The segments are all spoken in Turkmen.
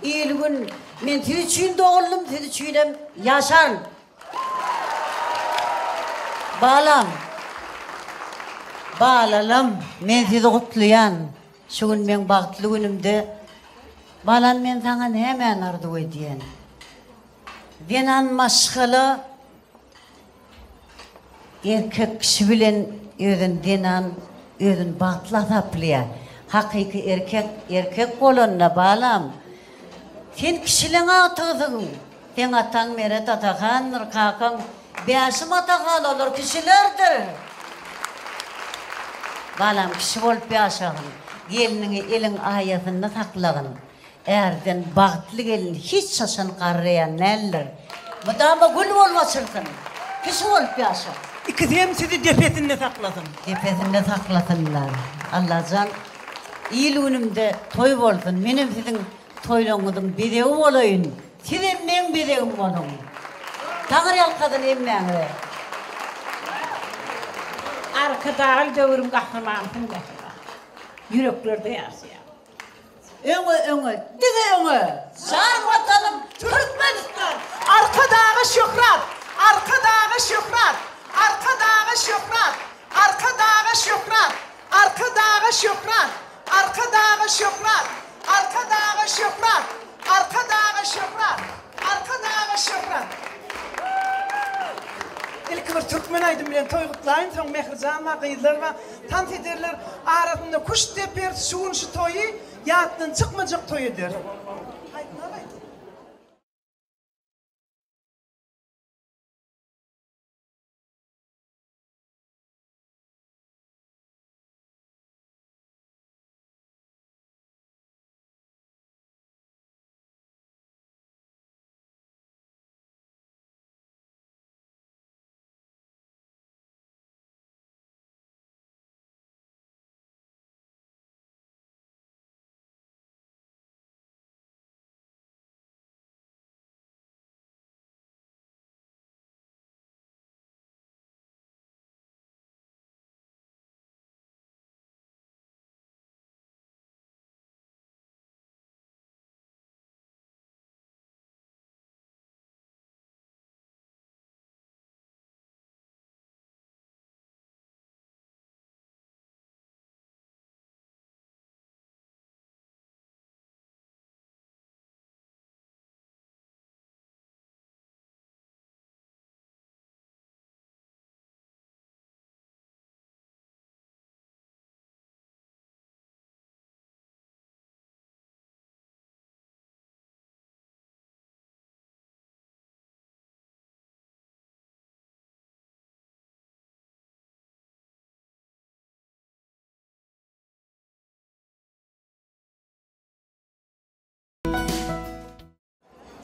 Il-gün men siz üçin doguldym, siz üçinem ýaşaryn. Balam, balalam, men sizi gutlaýan. Şu gün meň bagtly günümde, balam men saňa nämäni arzuw edýän? Zenan maşgala erkek kişi bilen özüni zenan özüni bagtly hasaplaýar. Hakyky erkek erkek bolanda balam, sen kişileň agtygysyň. Seň ataň Meret Atahandyr, kakaň Bäşim Atahan, olar kişilerdir. Balam, kişi bolup ýaşagyn, gelniňi eliň aýasynda saklagyn. Ärden bagtly gelin hiç haçan garraýan däldir. Mydama gül bolup açylsyn. Kişi bolup ýaşa. Ikisi hem sizi depesinde saklasyn. Depesinde saklasynlar. Allajan il-günümde toý bolsun. Menem siziň toýlaryňyzyň bezegi bolaýyn. Sizem meň bezegim boluň. Taňryýalkasyn hemmäňize. Arkadagly döwrüň gahrymanysyň mähriban. Ýüreklerde ýaşaýaň. Öňe öňe diňe öňe jan watanym Türkmenistan. Arkadaga şöhrat! Arkadaga şöhrat! Arkadaga şöhrat! Arkadaga şöhrat! Arkadaga şöhrat! Arkadaga şöhrat! Arkadaga şöhrat! Arkadaga şöhrat! Arkadaga şöhrat! Ilki bir türkmen aýdym bilen toý gutlaýyn, soň Mährijan bar, gyzlar bar, tans ederler. Arasynda küşt deperis, şu gün şu toýy ýatdan çykmajak toý ederis. Aýtmaly.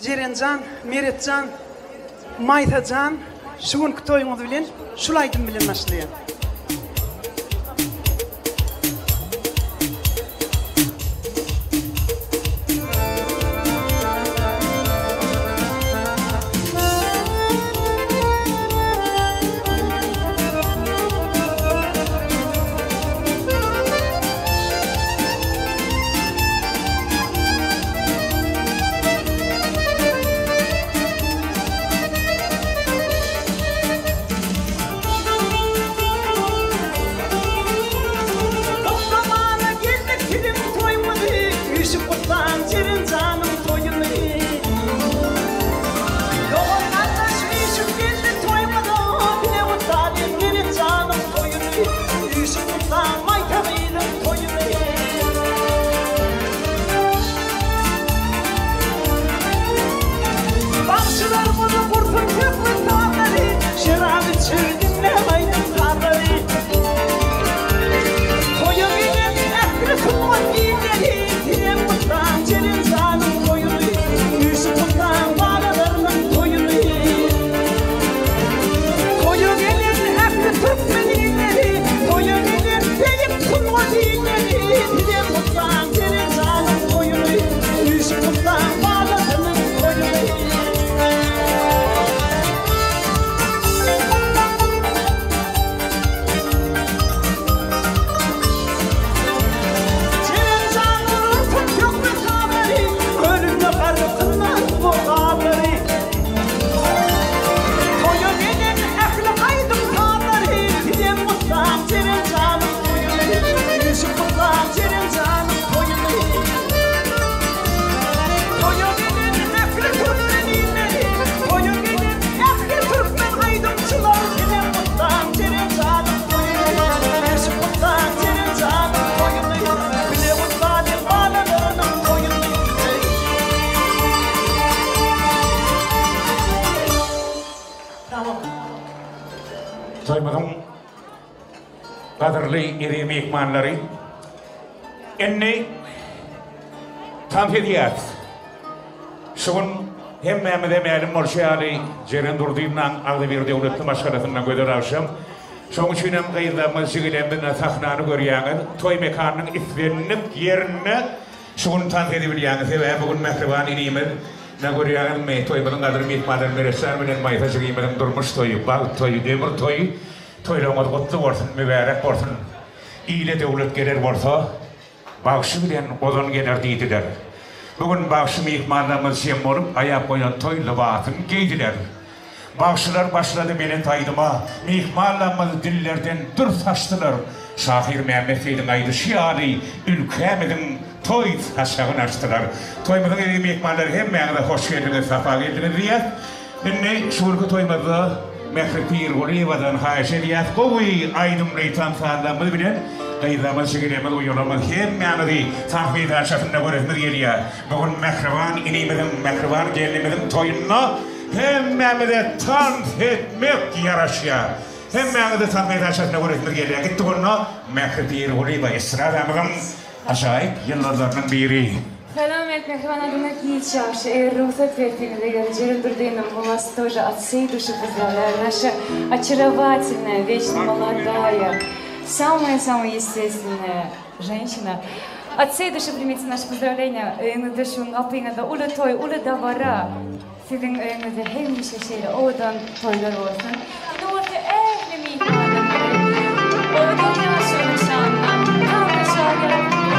Jerenjan, Meretjan, Maýsajan şu günki toýuňyz bilen şul aýdym bilen başlaýan. Toýumyzyň gadyrly eziz myhmanlary, indi tans edýäris. Şu gün hemmämize mälim bolşy ýaly, Jeren Durdyýewnaň agzybir döwletli maşgalasynda gözel agşam. Şonuň üçin hem gyzlarymyz, jigilerimiz ine sahnany görýäňiz, toý mekanynyň islendik ýerinde şu gün tans edibilýäňiz. Sebäbi bu gün mähriban inimiz, ine görýäňizmi, toýumyzyň gadyrly myhmanlary Meretjan bilen Maýsa jigimiziň durmuş toýy, bagt toýy, ömür toýy. Toýlaryňyz gutly bolsun, mübärek bolsun! Ile döwlet geler bolsa, bagşy bilen ozan geler diýdiler. Bu gün bagşy myhmanlarymyz jem bolup, aýap goýan toý lybasyny geýdiler. Bagşylar başlady belent aýdyma, myhmanlarymyz dillerden dür saçdylar. Şahyr Mämmet Seýidiň aýdyşy ýaly, ülkämiziň toý saçagyny açdylar. Toýumyzyň eziz myhmanlary hemmäňize hoş geldiňiz, sapa geldiňiz diýýäs. Indi şu günki toýumyzda Mähri Pirgulyýewadan haýyş edýäs, gowy aýdymly tans-sazlarymyz bilen gyzlarymyz, jigilerimiz, uýalarymyz hemmämizi tans meýdançasynda göresimiz gelýär. Bu gün mähriban inimiziň, mähriban gelnimiziň toýunda hemmämize tans etmek ýaraşýar. Hemmäňizi tans meýdançasynda göresimiz gelýär. Gitdik onda Mähri Pirgulyýewa estradamyzyň ajaýyp ýyldyzlarynyň biri. Salam et mähriban adamlar giç ýagşy eger rugsat berseňiz eger Jeren Durdynyň we was тоже от всей души поздравляю наша очаровательная вечно молодая самая самая естественная женщина от всей души примите наше поздравление öýüňizde şu gün gapyňyzda uly toý uly dabara Siziň öýüňizde hemişe şeýle owadan toýlar bolsun. Indi bolsa ähli myhmanlarymyzy owadan ýaşulyň şanyna tagta çagyrýarys.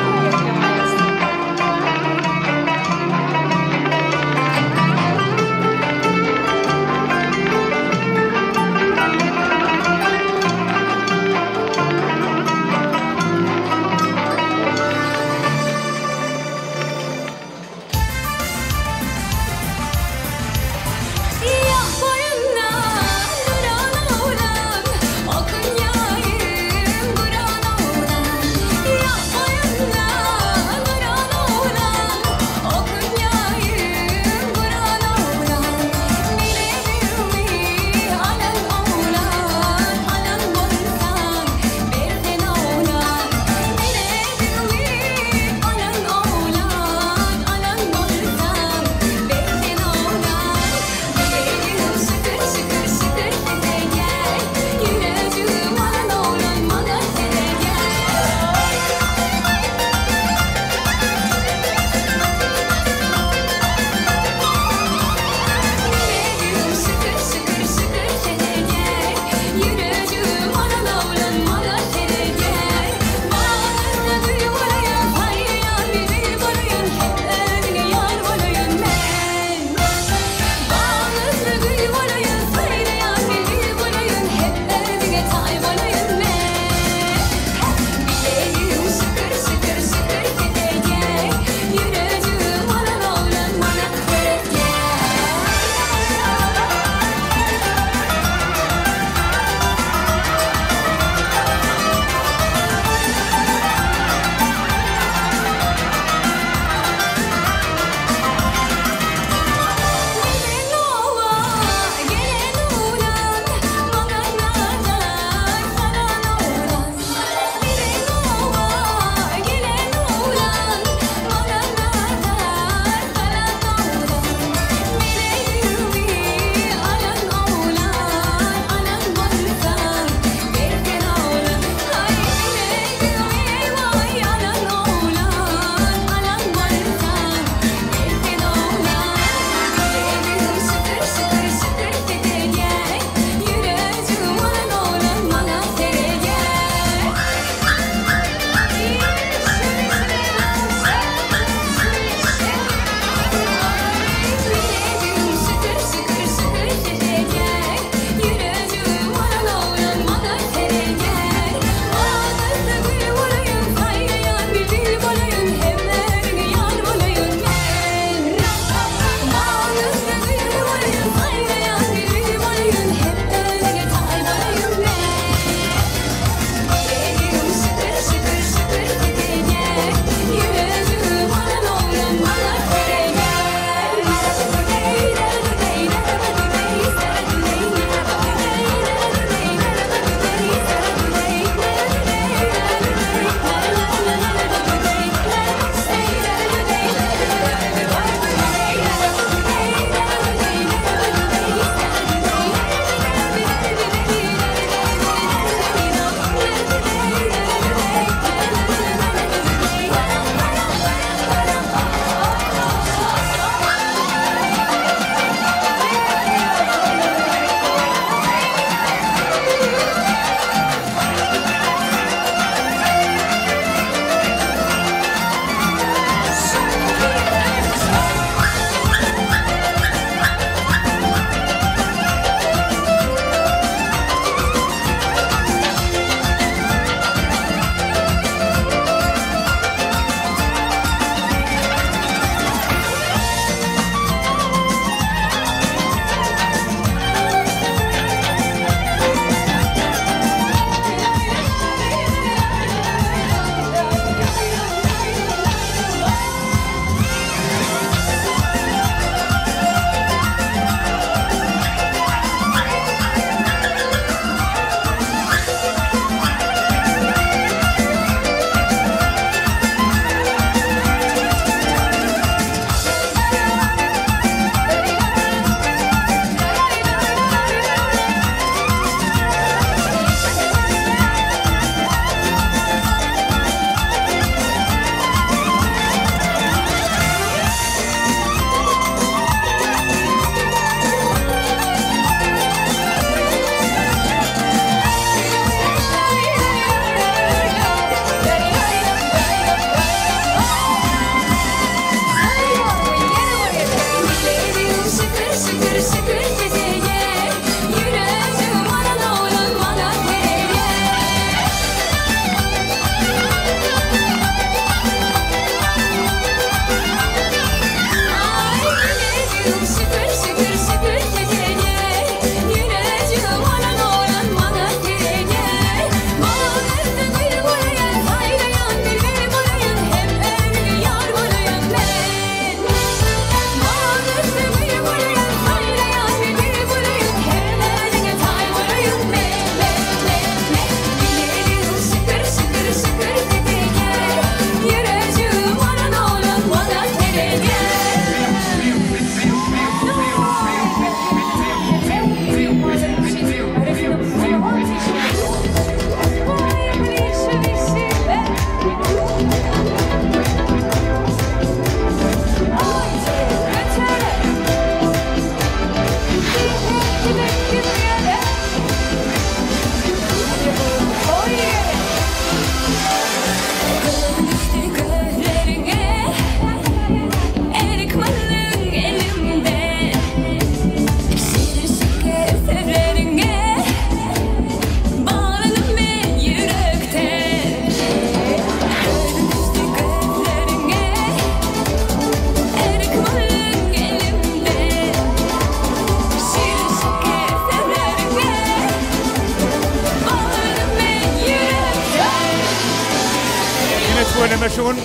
Şu gün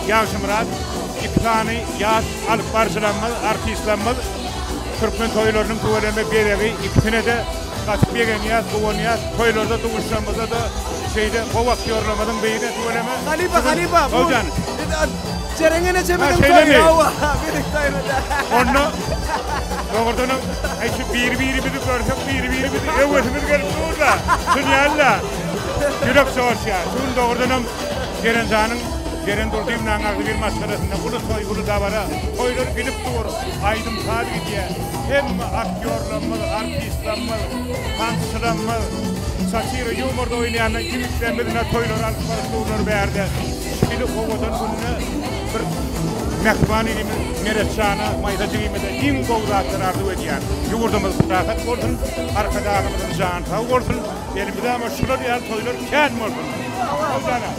Ýagşymyrat iki sany ýaş alyp baryjylarymyz, artistlerimiz türkmen toýlarynyň tüweleme bezegi ikisine-de gaty begenýäs, guwanýas. Toýlarda duşuşanymyzda-da şeýle gowy aktýorlarymyzyň biri tüweleme. Halypa, halypa, bu Howjan. Jeren enejemiziň Ha, şeýlemi? toýy, hawa, biziň toýumyz. Onda dogrudanam aý şu biri-birimizi görsek biri-birimizi öwesimiz gelip dur-da. Şunýaly-da. Ýürek joşýar. Şu gün dogrudanam Jerenjanyň Jeren Durdyýewnaň agzybir maşgalasynda uly toý, uly dabara. Toýlar gidip dur. Aýdym-saz gidýär. Hemme aktýorlarymyz, artistlerimiz, tansçylarymyz, satira, ýumorda oýnaýan ýigitlerimiz ine toýlary alyp baryp durlar bärde. Şeýle owadan günde bir mähriban inimiz Meretjana, Maýsa jigimize iň gowy zatlary arzuw edýän. Ýurdumyz parahat bolsun, Arkadagymyzyň jany sag bolsun, elmydama şular ýaly toýlar kän bolsun. Howjana.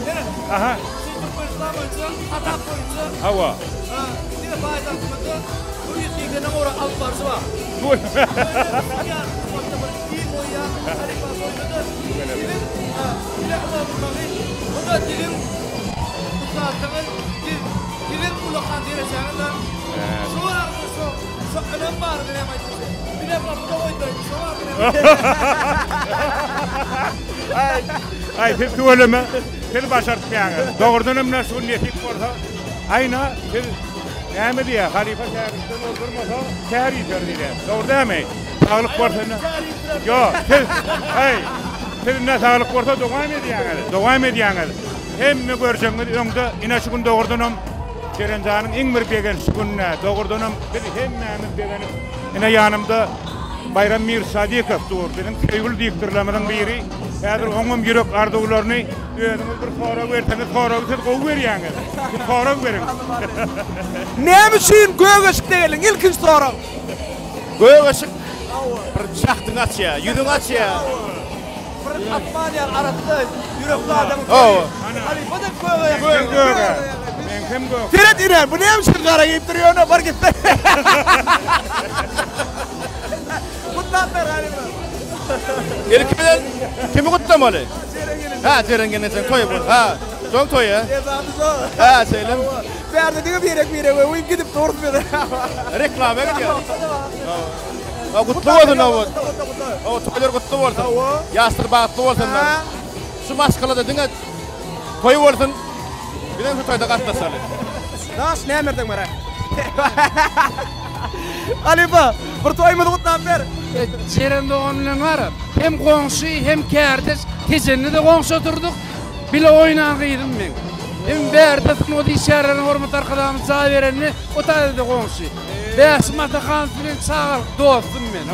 Aha. Şu Türkmenistan boýunça, hasap boýunça. Hawa. Diňe paýtagtymyzda 180-den gowrak alyp baryjy bar. Aý siz tüweleme siz başartmaýaňyz. Dogrudan hem şu gün nesip bolsa aýna siz näme diýýär halypa şägirtden oldurmasa kär ýiter diýýär. Dogry dälmi? Saglyk bolsa ine. Ýok, siz, heý, siz ine saglyk bolsa dowam edýäňiz, dowam edýäňiz. Hemme görjegiňiz öňde, ine şu gün dogrudanam Jerenjanyň iň bir begençli gününe, dogrudanam biz hemmämiz begenip, ine ýanymda Baýram Mirsadykow dur, biziň söýgüli diktorlarymyzyň biri. Häzir oňam ýürek arzuwlaryny özüňiz bir sorag berseňiz, soragy siz gowy berýäňiz. Siz sorag beriň. Näme üçin gök eşikde geldiň? Ilkinji sorag. Gök eşik bir şahtyňy açýar, ýüzüňi açýar. Bir asman ýaly arassa ýürekli adamyň toýy. Halypa-da göge ýakyn. Göge. Meňkem gök. Seret ine, bu näme üçin gara geýipdir ýöne, bar gitse. Gutlap ber halypa. Ilki bilen kimi gutlamaly? Hä, Jeren gelnejeň toýy bu. Hä, şoň toýy. Esasy şo. Hä, şeýlemi? Bärde diňe birek-birege uýup gidip durus biz. Reklama gidýär. Ha, gutly bolsun hawa. Hawa, toýlar gutly bolsun. Ýaşlar bagtly bolsunlar. Şu maşgalada diňe toý bolsun. Bizem şu toýda gatnaşaly. Daş näme erdeň bere? Halypa, bir toýumyzy gutlap ber. Jeren dogan bilen bar. Hem goňşy, hem kärdeş. Tejende-de goňşy oturdyk. Bile oýnan gyzym meň. Hem bärde sungat işgärlerine hormatly Arkadagymyz jaý berende, o taýda-da goňşy. Bäşim Atahanow bilen çagalyk dostum men.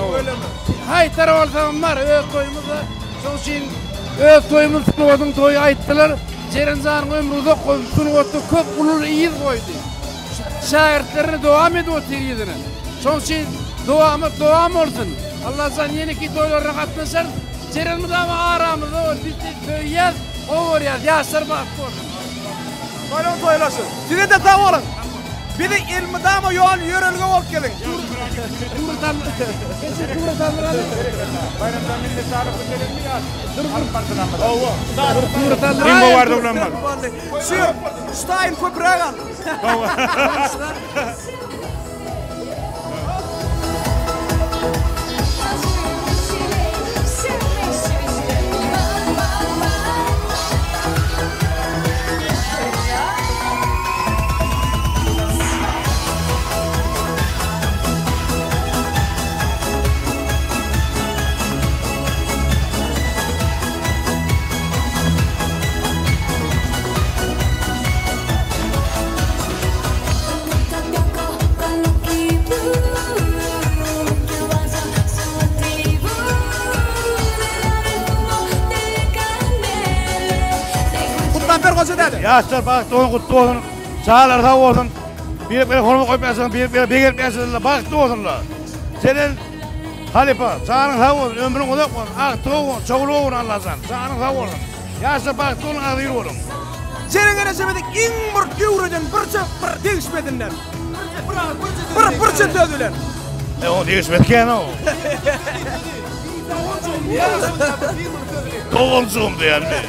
Haýtara bolsagam bar, öz toýumyz-da. Şonuň üçin öz toýumyz sungatyň toýy aýtdylar. Jeren janyň ömri uzak bolsun, sungatda köp uly yz goýdy. Şägirtlerine dowam edip otyr yzyny. Şonuň üçin dowamat dowam bolsun. Allajan ýeneki toýlaryna gatnaşarys. Jeren mydama aramyzda bol. Biz seni söýýäs, gowy görýäs. Ýaşlar bagtly bolsun. Toýlaň toýlaşyn. Size-de sag boluň. Bizi elmydama ýol ýörelge bolup geliň. Baýramjan minnetdarlyk bildirelimmi ýa alyp bardylamyz? Iň gowy arzuwlarymyz. Şu şu taýyn köpräk al. Gutlan ber goja däde. Ýaşlar bagtly bolsun, gutly bolsun. Çagalar sag bolsun. Bir-birine hormat goýup ýaşasyn, bir-birine begenip ýaşasynlar, bagtly bolsunlar. Senen halypa, janyň sag bolsun, ömrüň uzak bolsun, agtygy bolsun, çowlugy bolsun Allajan. Janyň sag bolsun. Ýaşlar bagtly boluň, agzybir boluň. Jeren enejemiziň iň bir öwreden birje bir degişmesinden. Bir birje söz bilen. E o degişmesi kän-ow. Doganjygym diýenmi?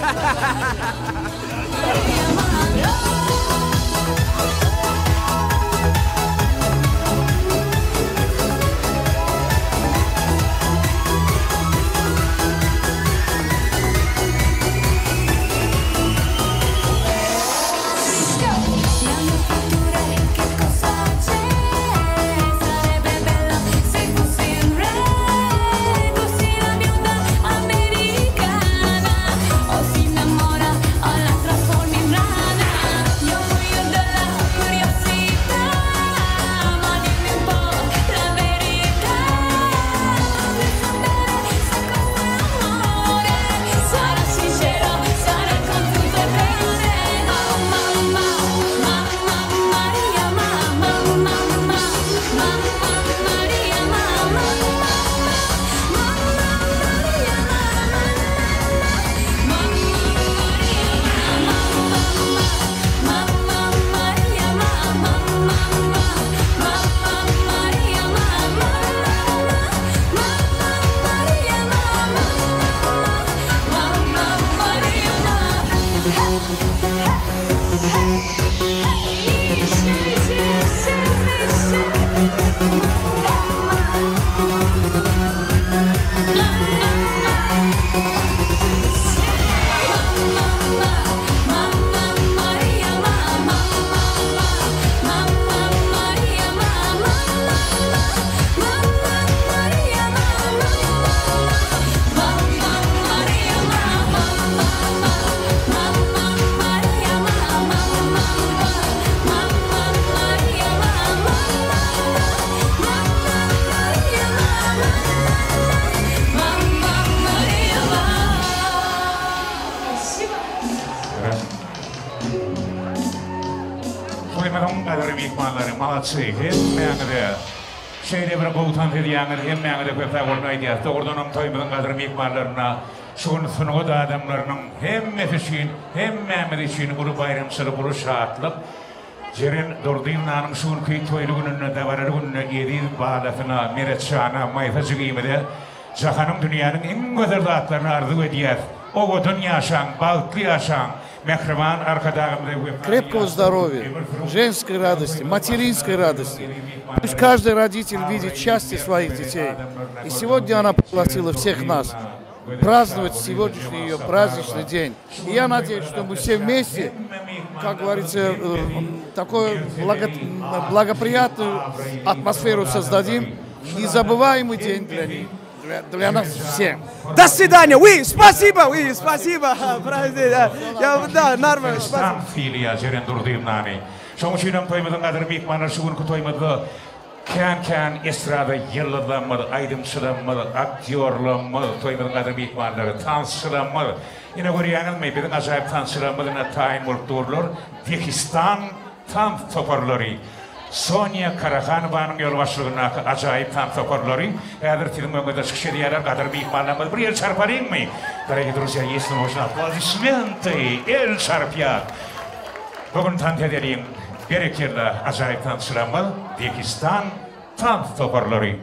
Bagşy hemmäňize şeýle bir gowy tans edýäňiz hemmäňize köp sag bolun aýdýas. Dogrudanam toýumyzyň gadyr myhmanlaryna şu gün sungat adamlarynyň hemmesi üçin hemmämiz üçin uly baýramçylyk uly şatlyk. Jeren Durdyýewnanyň şu günki toýly gününde dabaraly gününde eziz balasyna Meretjana Maýsa jigimize jahanyň dünýäniň iň gözel zatlaryny arzuw edýäs. Owadan ýaşaň bagtly ýaşaň. Mähriban Arkadagymyza wepaly Крепкого ýaşaň, здоровья, ömür sürüň. женской радости, материнской радости. Пусть каждый родитель видит счастье своих детей. И сегодня она пригласила всех нас праздновать сегодняшний ее праздничный день. И я надеюсь, что мы все вместе, как говорится, э, такую благо- благоприятную атмосферу создадим. Незабываемый день для них, для, для нас всех. До свидания. Oui, спасибо, oui, спасибо. Прости, да. Я, да, нормально, спасибо. Stansiýa Jeren Durdyýewnany. Şonuň üçinem toýumyzyň gadyr myhmanlary şu günki toýumyzda kän-kän estrada ýyldyzlarymyz, aýdymçylarymyz, aktýorlarymyz, toýumyzyň gadyr myhmanlary, tansçylarymyz. Ine görýäňizmi, biziň ajaýyp tansçylarymyz ine taýyn bolup durlar. Dehistan tans toparlary. Sonýa Karahanowanyň ýolbaşçylygyndaky ajaýyp tans toparlary häzir siziň öňüňizde çykyş edýärler. Gadyr myhmanlarymyz bir el çarpalyňmy? Дорогие друзья, если можно, аплодисменты, el çarpýar. Bu gün tans edeliň. Berekella ajaýyp tansçylarymyz Dehistan tans toparlary.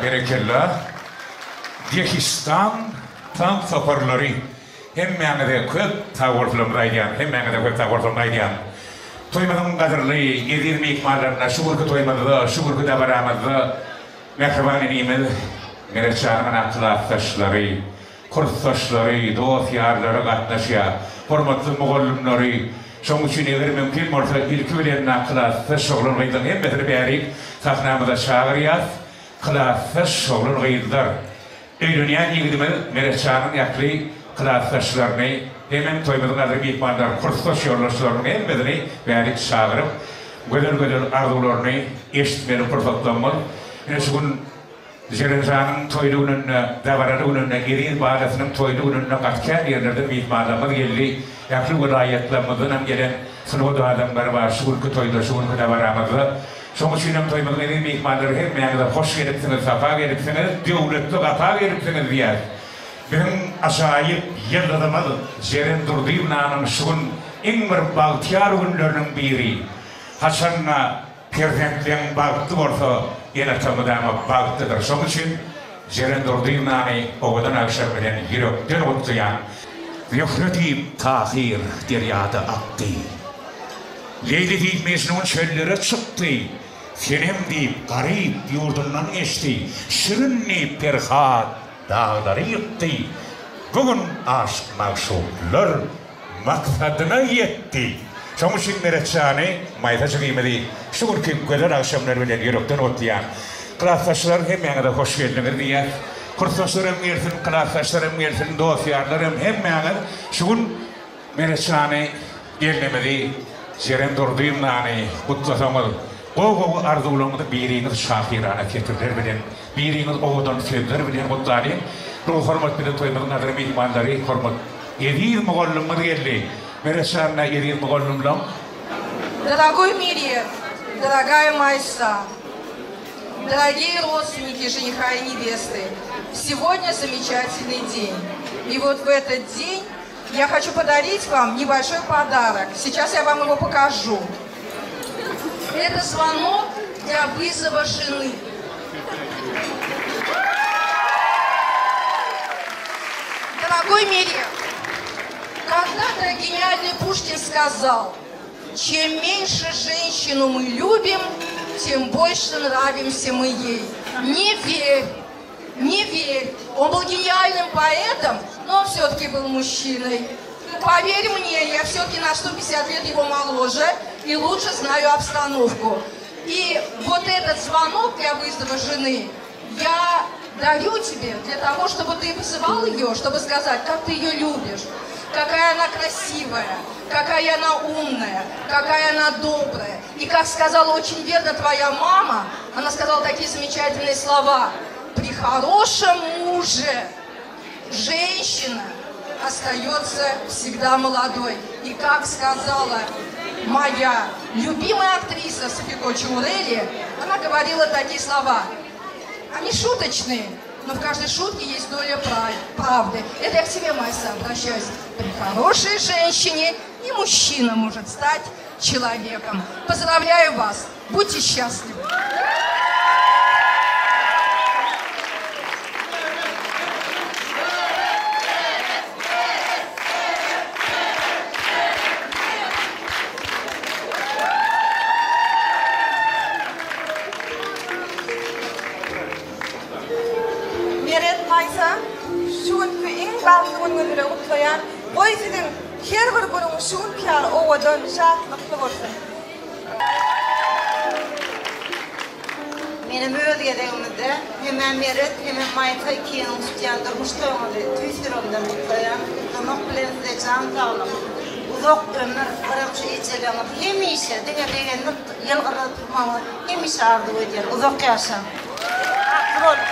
Berekella. Dehistan tans toparlary hemmäňize köp sagbolsunlarymyzy aýdýan, hemmäňize köp sagbolsunlarymyzy aýdýan. Toýumyzyň gadyrly, eziz myhmanlaryna şu günki toýumyzda, şu günki dabaramyzda mähriban inimiz Meretjanyň ana klasdaşlary, kursdaşlary, dost-ýarlary gatnaşýar. Hormatly mugallymlary, şonuň üçin eger mümkin bolsa ilki bilen klasdaş oglan-gyzlaryň hemmesini bärik sahnamyza çagyrýas. Klasdaş oglan-gyzlar, öýlenýän ýigidimiz Meretjanyň ähli klasdaşlaryny hemem toýumyzyň gadyrly myhmanlary, kursdaş ýoldaşlarynyň hemmesini bärik çagyryp, gözel-gözel arzuwlaryny eşitmeli pursatlarymyz. Ine şu gün Jerenjanyň toýly gününde, dabaraly gününde, eziz balasynyň toýly gününde gaty kän ýerlerden myhmanlarymyz geldi. Ähli welaýatlarymyzdanam gelen sungat adamlary bar şu günki toýda, şu günki dabaramyzda. Şonuň üçinem toýumyzyň eziz myhmanlary hemmäňize hoş gelipsiňiz, sapa gelipsiňiz, döwletli gapa gelipsiňiz diýýäris. Biziň ajaýyp ýyldyzymyz Jeren Durdyýewnanyň şu gün iň bir bagtyýar günleriniň biri. Haçanda Perzentleň bagtly bolsa ene-ata mydama bagtlydyr. Şonuň üçin Jeren Durdyýewnany owadan agşam bilen ýürekden gutlaýan. Zöhre diýip Tahyr derýada akdy. Leýli diýip Mejnun çöllere çykdy. Senem diýip Garyp ýurdundan geçdi. Şirin diýip Perhat daglary ýykdy. Bu gün aşyk-magşuklar maksadyna ýetdi. Şonuň üçin Meretjany, Maýsa jigimizi şu günki gözel agşamlar bilen ýürekden gutlaýan. Klasdaşlar hemmäňize hoş geldiňiz diýýäs. Kursdaşlar hem gelsin, klasdaşlar hem gelsin, dost-ýarlar hem hemmäňiz şu gün Meretjany gelnimizi Jeren Durdyýewnany gutlasaňyz, gowy-gowy arzuwlaryňyzy biriňiz şahyrana setirler bilen, biriňiz owadan sözler bilen gutlalyň. Bu hormat bilen toýumyzyň gadyrly myhmanlary, hormat eziz mugallymymyz geldi. Meretjanyna eziz mugallymlaň. Дорогой Мирет, дорогая Майса, дорогие родственники жениха и невесты, сегодня замечательный день. И вот в этот день я хочу подарить вам небольшой подарок. Сейчас я вам его покажу. Это звонок для вызова жены. Дорогой Мире, когда-то гениальный Пушкин сказал, чем меньше женщину мы любим, тем больше нравимся мы ей. Не верь, не верь. Он был гениальным поэтом, но он все-таки был мужчиной. Поверь мне, я все-таки на 150 лет его моложе и лучше знаю обстановку. И вот этот звонок для вызова жены я дарю тебе для того, чтобы ты вызывал ее, чтобы сказать, как ты ее любишь, какая она красивая, какая она умная, какая она добрая. И как сказала очень верно твоя мама, она сказала такие замечательные слова. При хорошем муже женщина остается всегда молодой. И как сказала моя любимая актриса Софико Чаурели, она говорила такие слова. Они шуточные, но в каждой шутке есть доля правды. Это я к тебе, Майса, обращаюсь. При хорошей женщине и мужчина может стать человеком. Поздравляю вас! Будьте счастливы! Meret Maýsa, şu günki iň bagtly günüňiz bilen gutlaýan. Goý siziň her bir günüňiz şu günki ýaly owadan, şatlykly bolsun. Menem öz gezegimizde hemä Meret hemem Maýsa ikiňiziň tutýan durmuş toýuňyzy tüýs ýüregimden gutlaýan. Gutlamak bilen size jan saglyk, uzak ömür, birem şu ejeleňiz hemişe diňe begenip ýylgyryp durmagyňyzy hemişe arzuw edýän. Uzak ýaşaň. Bagtly boluň.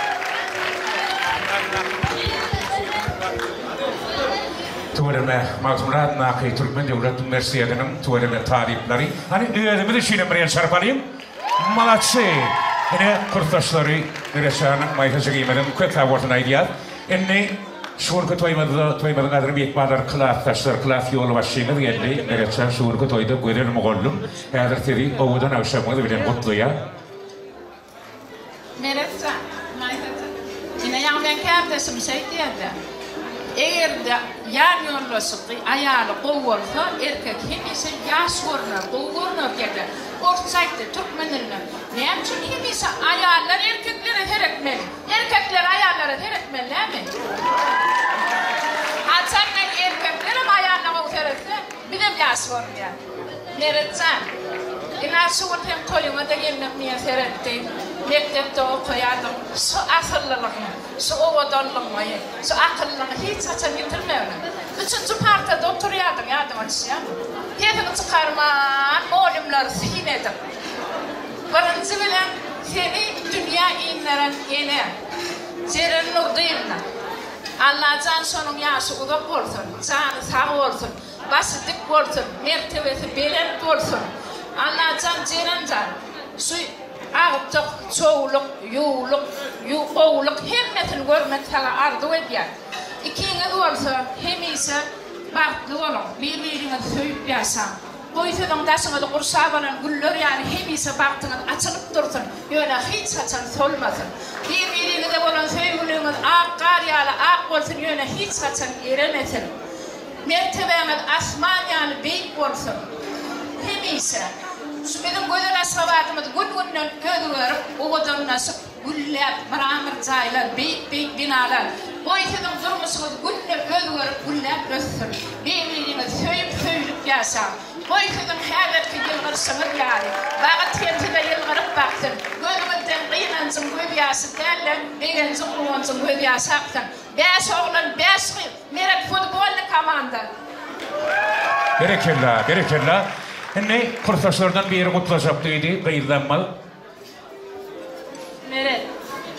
Tüweleme Magtymguly adyndaky Türkmen döwlet uniwersitetiniň tüweleme talyplary. Hany özümiz üçinem bir el çarpalyň. Malaçy! Ine kursdaşlary Meretjanyň, Maýsa jigimiziň köp sag bolsun aýdýas. Indi şu günki toýumyzda toýumyzyň gadyrly myhmanlary klasdaşlar, klas ýolbaşçymyz geldi. Meretjan şu günki toýda gözel mugallym. Häzir sizi owadan agşamyňyz bilen gutlaýar. Meretjan, Maýsa. Meň kärdeşim şeý diýerdi, Eger-de ýan ýoldaşy, aýaly gowy bolsa, erkek hemişe ýaş görner, gowy görner diýerdi. Orsça aýtdy, türkmen dilinde. Näme üçin hemişe aýallar erkeklere seretmeli? Erkekler aýallara seretmeli dälmi? Haçanda erkeklerem aýalyna gowy seretse, bizem ýaş görünýäs. Meretjan, ina şu gün seň toýuňa-da gelmek miýesser etdi. Mekdepde okaýardyň. Şu asyllylygyňy, şu owadanlygyňy, şu akyllylygyňy hiç haçan ýitirmegin. Üçünji partada oturýardyň, ýadyňa düşýärmi? Sesiňi çykarman mugallymlary syn edip, birinji bilen seni dünýä inderen ene, Jeren Nurdyýewna. Allajan şonuň ýaşy uzak bolsun, jany sag bolsun. Başy dik bolsun, mertebesi belent bolsun. Allajan Jeren jan, şu agtyk, çowluk, ýuwluk, gowulyk hemmesini görmek saňa arzuw edýän. Ikiňiz bolsa hemişe bagtly boluň, bir-biriňizi söýüp ýaşaň. Goý siziň daşyňyzy gurşap alan güller ýaly hemişe bagtyňyz açylyp dursun, ýöne hiç haçan solmasyn. Bir-biriňize bolan söýgüliňiz ak gar ýaly ak bolsun, ýöne hiç haçan eremesin. Mertebäňiz asman ýaly beýik bolsun! Hemişe, şu biziň gözel Aşgabadymyz gün-günden özgerip, owadanlaşyp, gülläp, mramor jaýlar, beýik-beýik binalar, goý siziň durmuşyňyz günde özgerip, gülläp össün! Bir-biriňizi söýüp, söýülip ýaşaň! Goý siziň häzirki ýylgyryşyňyz ýaly, bagyt hem size ýylgyryp baksyn! Gözüňizden gynanjyň gözýaşy däl-de, begenjiň, guwanjyň gözýaşy aksyn! Bäş oglan, bäş gyz! Meret futbolny komanda. Berekella, berekella. Indi kursdaşlardan biri gutlajak diýdi, gyzlammyz. Meret,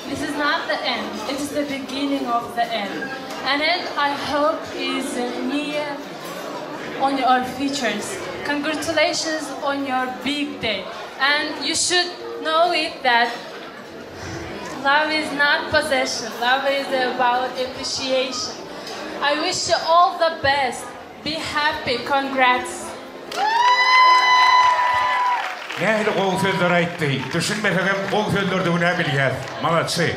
this is not the end, it is the beginning of the end. And end I hope is near on your futures. Congratulations on your big day. And you should know it that Love is not possession. Love is about appreciation. I wish you all the best. Be happy. Congrats. Nähili gowy sözler aýtdy. Düşünmesegem gowy sözlerdigin-ä bilýäs. Malatçy.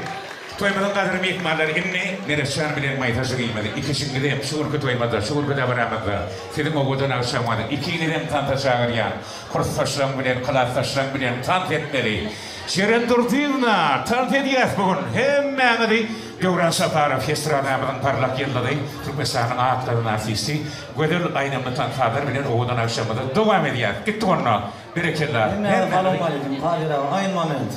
Toýumyzyň gadyrly myhmanlary indi Meretjan bilen Maýsa jigimiz ikişiňizem şu günki toýumyzda, şu günki dabaramyzda siziň owadan agşamyňyz ikiňizem tansa çagyrýan. Kursdaşlaň bilen, klasdaşlaň bilen tans etmeli. Jeren Durdyýewna, tans edýäs bu gün. Hemmäňizi Döwran Saparow, estradamyzyň parlak ýyldyzy, Türkmenistanyň at gazanan artisti, gözel aýdymly tansazlar bilen owadan agşamymyzy dowam edýäs. Gitdik onda. Berekella. Hemmäňize salowmaleýkim, Kadyr aga, aýyn moment.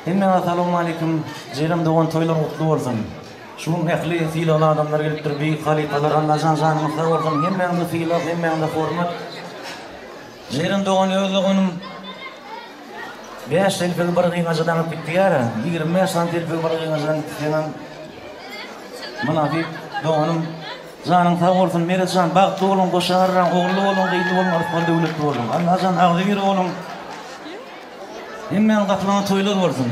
Hemmäňize salowmaleýkim, Jeren dogan toýlaryň gutly bolsun. Şu gün ähli sylagly adamlar gelipdir, beýik halypalar, Allajan janyňyz sag bolsun, hemmäňize sylag, hemmäňize hormat. Jeren dogan öz doganym Bäş telpegi bir gyňaja daňyp gitdi ýara, 25 sany telpegi bir gyňaja daňyp gitdi seňem mynasyp doganym janyň sag bolsun Meret jan bagtly boluň goşa garraň ogully boluň gyzly boluň rysgal döwletli boluň Allajan agzybir boluň hemmäň gapylaryňa toýlar bolsun.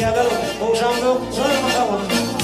edýärler. Gowşaňzok, janyňyz sag bolsun.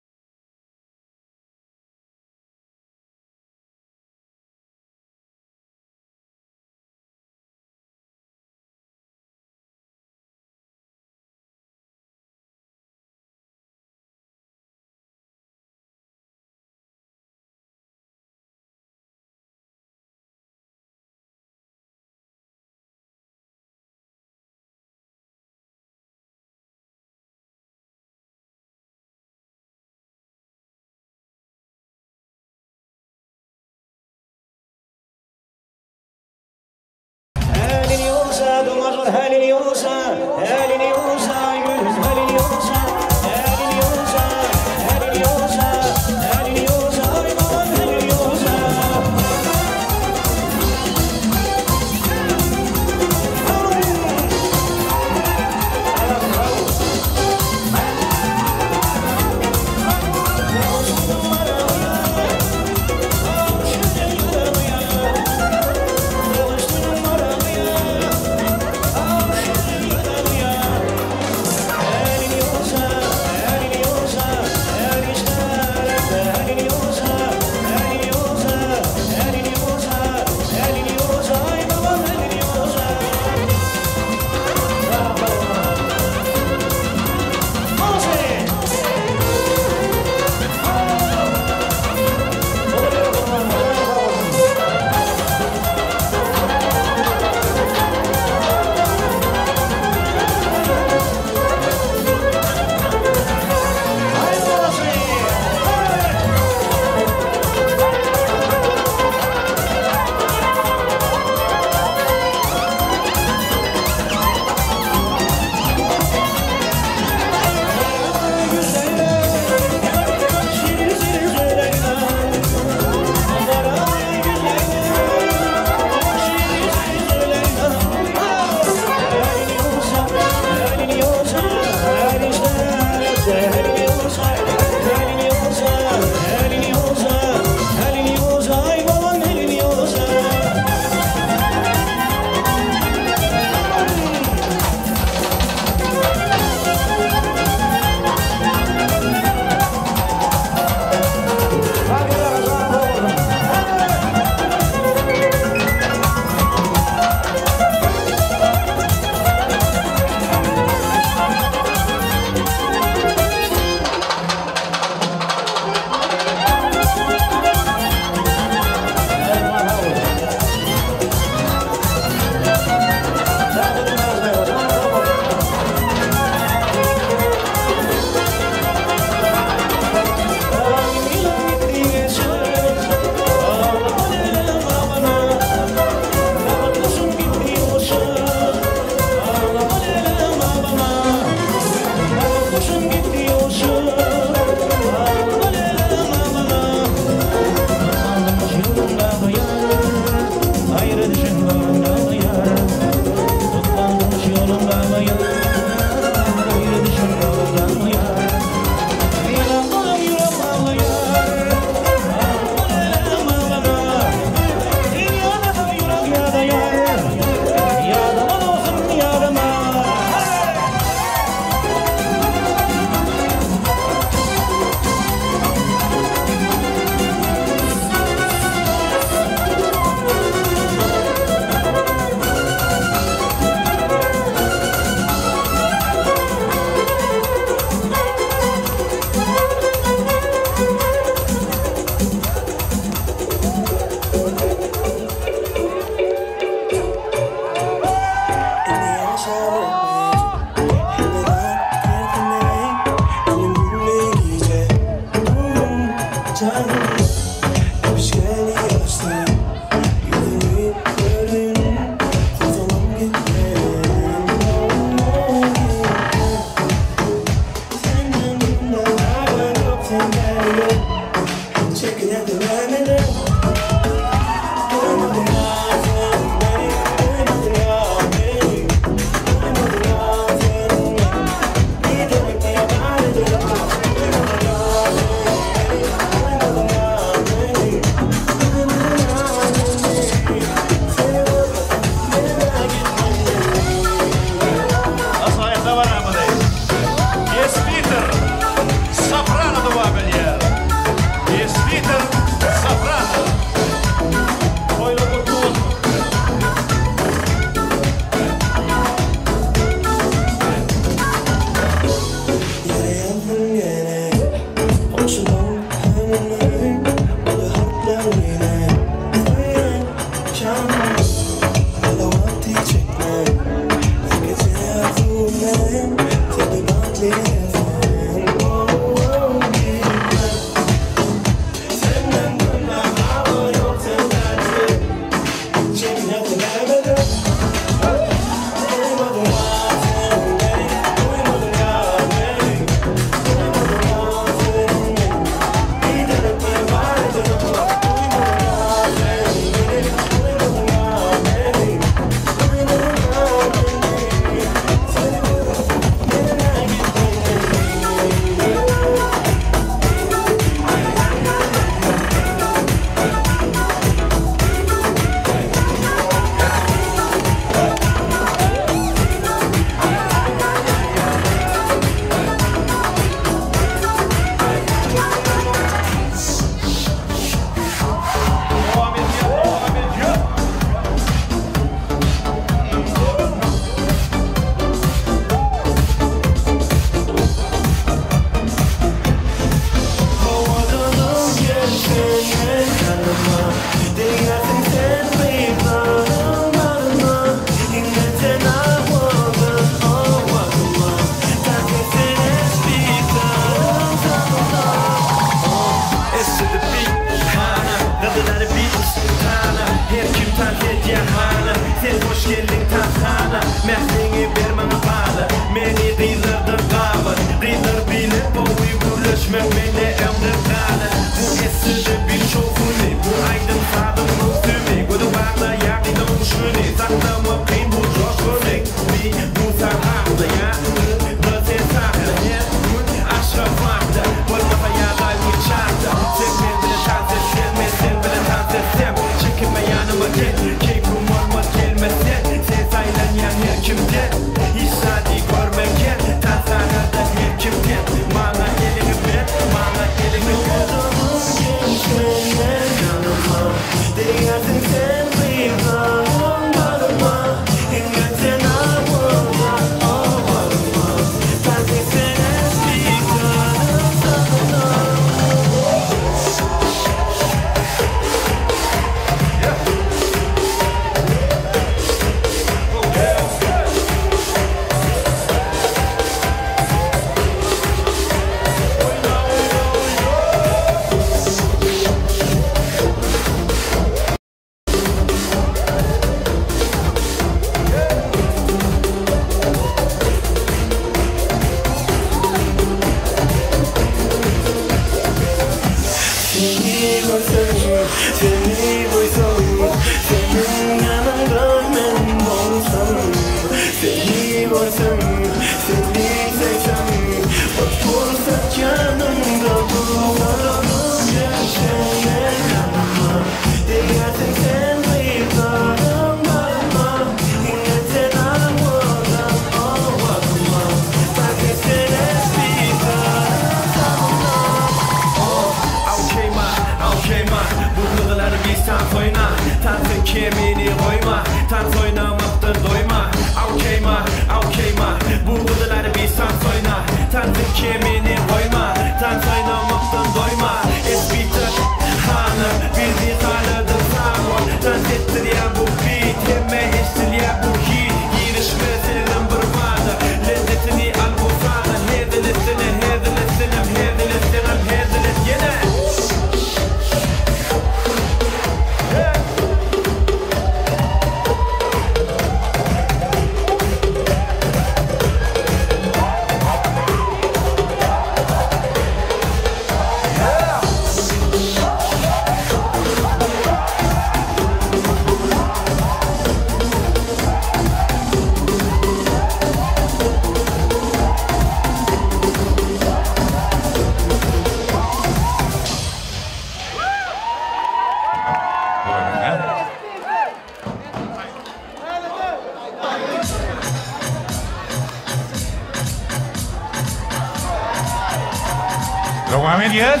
edýäs.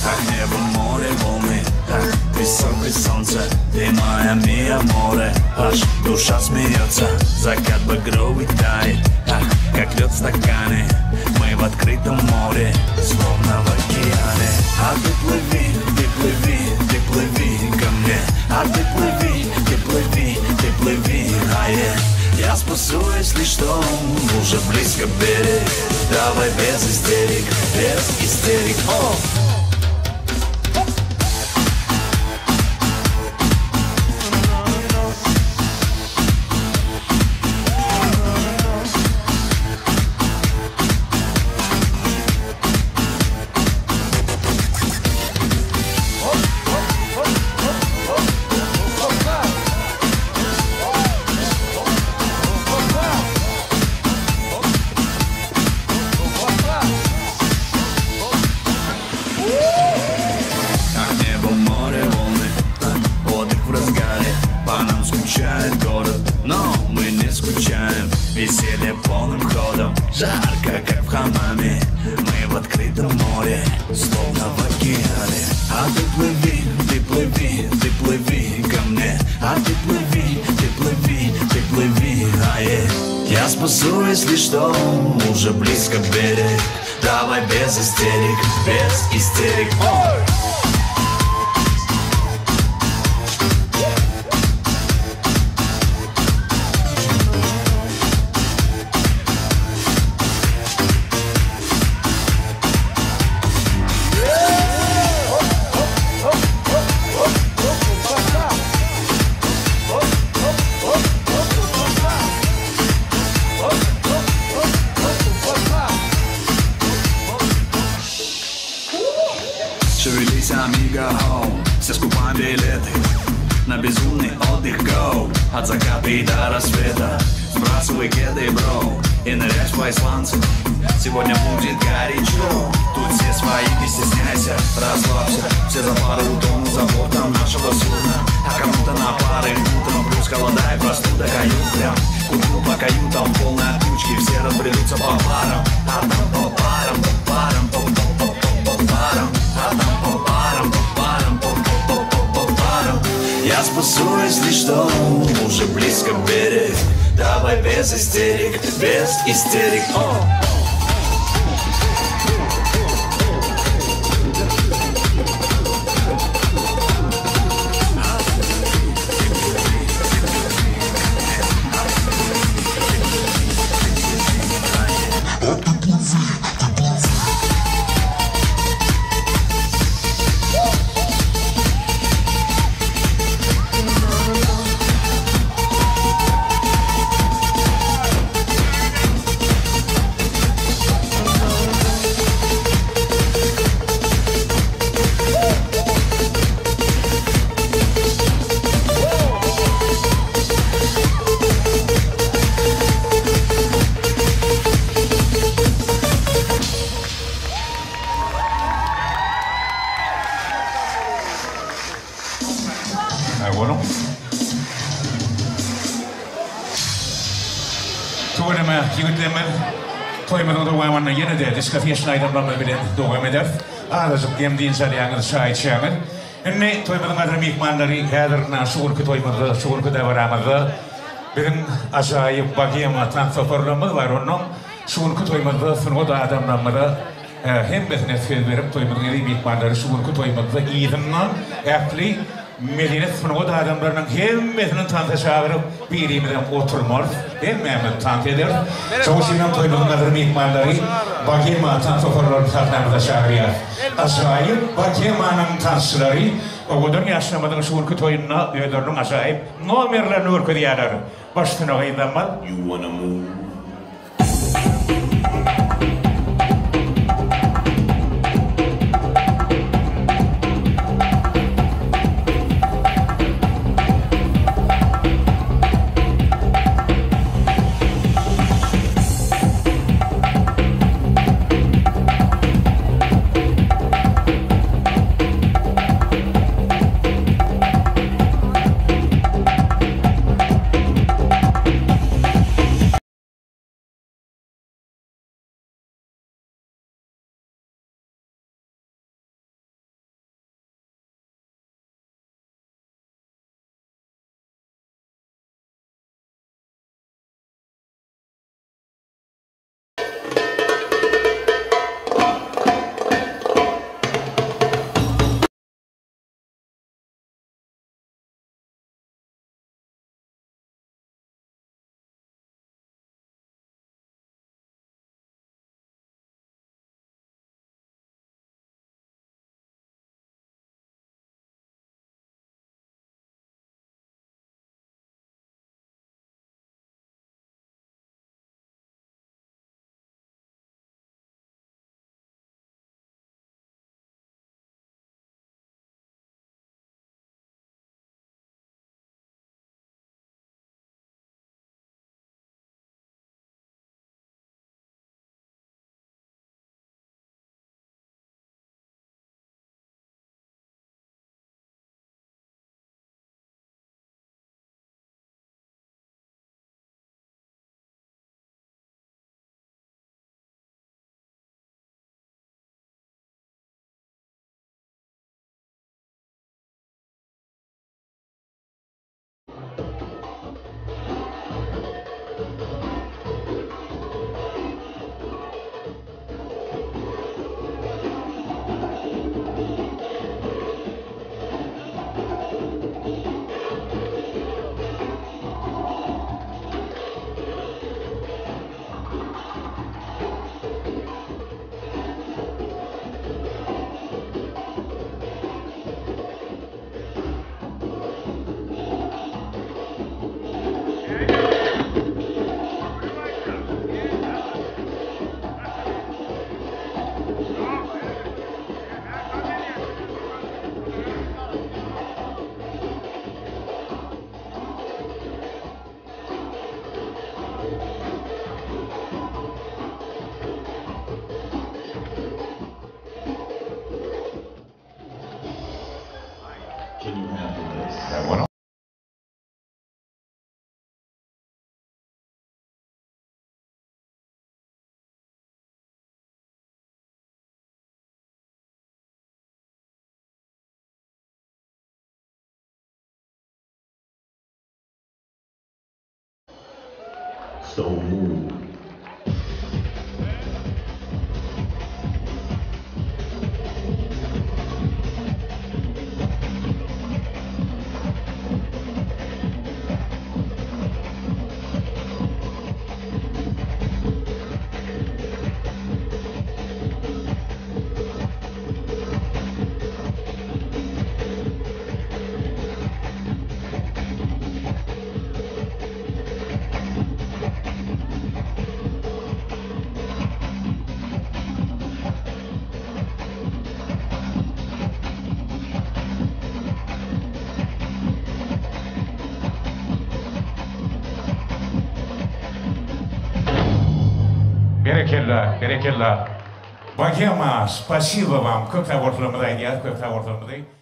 Так небо, море, волны, так песок и солнце Ты моя мия море, аж душа смеется Закат багровый тает, ах, как лед в стакане Мы в открытом море, словно в океане А ты плыви, ты плыви, ты плыви ко мне А ты плыви, ты плыви, ты плыви, а я я спасу, если что, уже близко берег Давай без истерик, без истерик, о! Ах, небо, море, волны, отдых в разгаре По нам скучает город, но мы не скучаем Веселье полным ходом, жарко, как в хамаме Мы в открытом море, словно в океане А ты плыви, ты плыви, ты плыви ко мне А ты плыви, ты плыви, ты плыви, а я Я спасу, если что, уже близко берег Давай без истерик, без истерик, о! Шевелись, амиго, хоу Все скупаем билеты На безумный отдых, go От заката и до рассвета Сбрасывай кеды, бро И ныряй в сланцы Сегодня будет горячо Тут все свои, не стесняйся Расслабься, все за пару утонут за бортом нашего судна А кому-то на пары утром Плюс холода и простуда кают прям Куку по каютам, полной отключки Все разбредутся по парам А там по парам, по парам, по по по по по парам А там по парам, по парам, по по по по по парам Я спасу, если что, уже близко берег Давай без истерик, без истерик, о! Sag boluň. Tüweleme, ýigitlerimiz, toýumyzyň dowamynda ýene-de diskofeşn aýdymlarymyz bilen dowam ederis. Azajyk dem dynç alýaňyz, çaý içýäňiz. Indi toýumyzyň gadyrly myhmanlary, häzir ynha şu günki toýumyzda, şu günki dabaramyzda biziň ajaýyp bogema tans toparlarymyz bar. Onnoň şu günki toýumyzda sungat adamlarymyza Hemmesine söz berip toýumyzyň eziz myhmanlary şu günki toýumyzda yzyndan ähli medeniýet sungat adamlarynyň hemmesini tansa çagyryp birimizem oturmarys hemmämiz tans ederis. Şoň üçinem toýumyzyň gadyrly myhmanlary Bogema tans toparlaryny sahnamyza çagyrýarys. Ajaýyp Bogemanyň tansçylary owadan ýaşlarymyzyň şu günki toýunda özleriniň ajaýyp nomerlerini görkezýärler. Baş üstüne gyzlarymyz. You wanna move. So move. Berekella, berekella. Bogema, spasibo wam. Köp sag bolsunlarymyzy aýdýarys, köp sag bolsunlarymyzy.